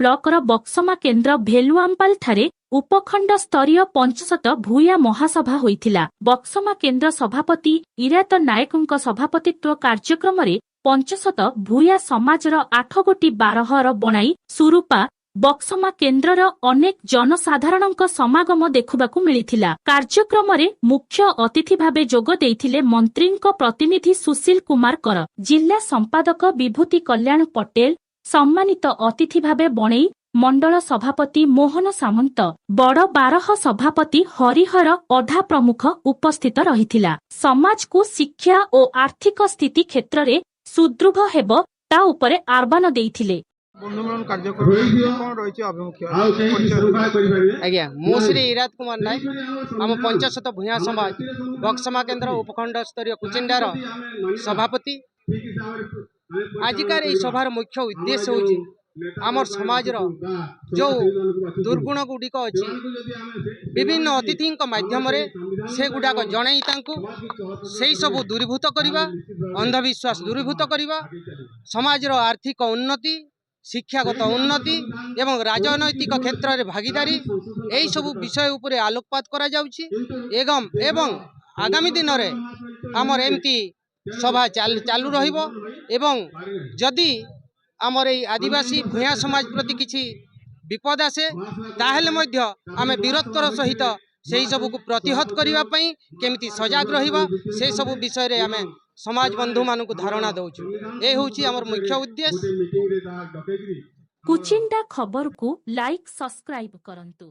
ବ୍ଲକର ବକ୍ସମା କେନ୍ଦ୍ର ଭେଲୁଆମ୍ପାଲ ଠାରେ ଉପଖଣ୍ଡ ସ୍ତରୀୟ ପଞ୍ଚଶତ ଭୂୟା ମହାସଭା ହୋଇଥିଲା। ବକ୍ସମା କେନ୍ଦ୍ର ସଭାପତି ଇରାତ ନାୟକଙ୍କ ସଭାପତିତ୍ୱ କାର୍ଯ୍ୟକ୍ରମରେ ପଞ୍ଚଶତ ଭୂୟା ସମାଜର ଆଠଗୋଟି ବାରହର, ବଣାଇ, ସୁରୂପା, ବକ୍ସମା କେନ୍ଦ୍ରର ଅନେକ ଜନସାଧାରଣଙ୍କ ସମାଗମ ଦେଖିବାକୁ ମିଳିଥିଲା। କାର୍ଯ୍ୟକ୍ରମରେ ମୁଖ୍ୟ ଅତିଥି ଭାବେ ଯୋଗ ଦେଇଥିଲେ ମନ୍ତ୍ରୀଙ୍କ ପ୍ରତିନିଧି ସୁଶୀଲ କୁମାର କର, ଜିଲ୍ଲା ସମ୍ପାଦକ ବିଭୂତି କଲ୍ୟାଣ ପଟେଲ, ସମ୍ମାନିତ ଅତିଥି ଭାବେ ବଣେଇ ମଣ୍ଡଳ ସଭାପତି ମୋହନ ସାମନ୍ତ, ବଡ଼ ବାରହ ସଭାପତି ହରିହର ଅଧା ପ୍ରମୁଖ ଉପସ୍ଥିତ ରହିଥିଲା। ସମାଜକୁ ଶିକ୍ଷା ଓ ଆର୍ଥିକ ସ୍ଥିତି କ୍ଷେତ୍ରରେ ସୁଦୃଢ଼ ହେବ, ତା ଉପରେ ଆହ୍ବାନ ଦେଇଥିଲେ। ବନ୍ଧୁମିଳନ କାର୍ଯ୍ୟକ୍ରମ କ'ଣ ରହିଛି ଆଭିମୁଖ୍ୟ, ପରିଚୟ? ଆଜ୍ଞା, ମୁଁ ଶ୍ରୀ ଇରାତ କୁମାର ନାୟକ, ଆମ ପଞ୍ଚଶତ ଭୂୟାଁ ସମାଜ ବକ୍ସମା କେନ୍ଦ୍ର ଉପଖଣ୍ଡ ସ୍ତରୀୟ କୁଚିଣ୍ଡାର ସଭାପତି। ଆଜିକାର ଏହି ସଭାର ମୁଖ୍ୟ ଉଦ୍ଦେଶ୍ୟ ହେଉଛି ଆମର ସମାଜର ଯେଉଁ ଦୁର୍ଗୁଣ ଗୁଡ଼ିକ ଅଛି, ବିଭିନ୍ନ ଅତିଥିଙ୍କ ମାଧ୍ୟମରେ ସେଗୁଡ଼ାକ ଜଣାଇ ତାଙ୍କୁ ସେଇ ସବୁ ଦୂରୀଭୂତ କରିବା, ଅନ୍ଧବିଶ୍ୱାସ ଦୂରୀଭୂତ କରିବା, ସମାଜର ଆର୍ଥିକ ଉନ୍ନତି, ଶିକ୍ଷାଗତ ଉନ୍ନତି ଏବଂ ରାଜନୈତିକ କ୍ଷେତ୍ରରେ ଭାଗିଦାରୀ, ଏହିସବୁ ବିଷୟ ଉପରେ ଆଲୋକପାତ କରାଯାଉଛି। ଏବଂ ଆଗାମୀ ଦିନରେ ଆମର ଏମିତି ସଭା ଚାଲୁ ରହିବ ଏବଂ ଯଦି ଆମର ଏଇ ଆଦିବାସୀ ଭୂୟାଁ ସମାଜ ପ୍ରତି କିଛି ବିପଦ ଆସେ, ତାହେଲେ ମଧ୍ୟ ଆମେ ବୀରତ୍ୱର ସହିତ ସେହି ସବୁକୁ ପ୍ରତିହତ କରିବା ପାଇଁ କେମିତି ସଜାଗ ରହିବା, ସେସବୁ ବିଷୟରେ ଆମେ ସମାଜ ବନ୍ଧୁମାନଙ୍କୁ ଧାରଣା ଦେଉଛୁ। ଏ ହେଉଛି ଆମର ମୁଖ୍ୟ ଉଦ୍ଦେଶ୍ୟ। କୁଚିଣ୍ଡା ଖବରକୁ ଲାଇକ୍, ସବସ୍କ୍ରାଇବ କରନ୍ତୁ।